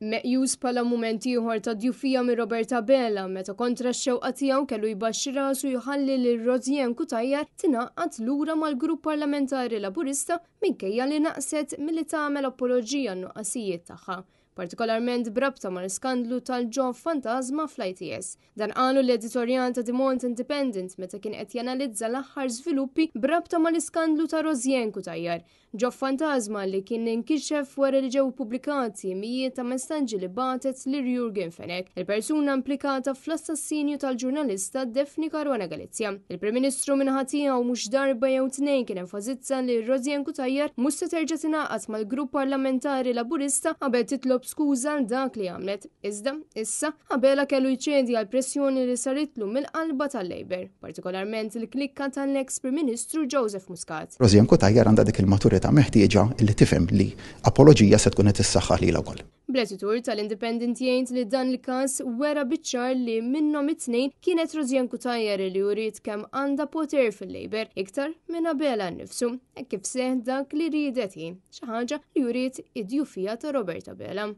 Meqjus bħala mument ieħor ta' djufija minn Robert Abela meta kontra x-xewqa tiegħu kellu jbaxxi rasu jħalli lil Rosianne Cutajar tingħaqad lura mal-grupp parlamentari Laburista minkejja li naqset milli tagħmel apoloġija għan-nuqqasijiet tagħha, partikolarment b'rabta mal-iskandlu tal-ġob fantażma fl-ITS. Dan qalu l-editorjal ta' The Malta Independent meta kien qed janalizza l-aħħar żviluppi b'rabta mal-iskandlu ta' Rosianne Cutajar. Ġob fantażma li kien inkixef wara li ġew ippubblikati mijiet ta' messaġġi li bagħtet lil Yorgen Fenech, il-persuna implikata fl-assassinju tal-ġurnalista Daphne Caruana Galizia. Il-Prim Ministru min-naħa tiegħu mhux darba jew tnejn kien enfasizza li Rosianne Cutajar mhux se terġa' tingħaqad mal-grupp parlamentari Laburista qabel titlob skuża għal dak li għamlet. Iżda, issa, Abela kellu jċedi għal pressjoni li saritlu mill-qalba tal-Labour, partikolarment il-klikka tal-eks Prim Ministru Joseph Muscat. Rosianne Cutajar għandha dik il-maturità meħtieġa li tifhem li apoloġija se tkun qed issaħħaħ lilha wkoll. Bl-editur tal-Independent jgħid li dan il-każ wera biċ-ċar li minnhom it-tnejn kienet Rosianne Cutajar li uriet kemm għandha poter fil-Labour iktar minn Abela nnifsu, hekk kif seħħ dak li riedet hi, xi ħaġa li uriet id-djufija ta' Robert Abela.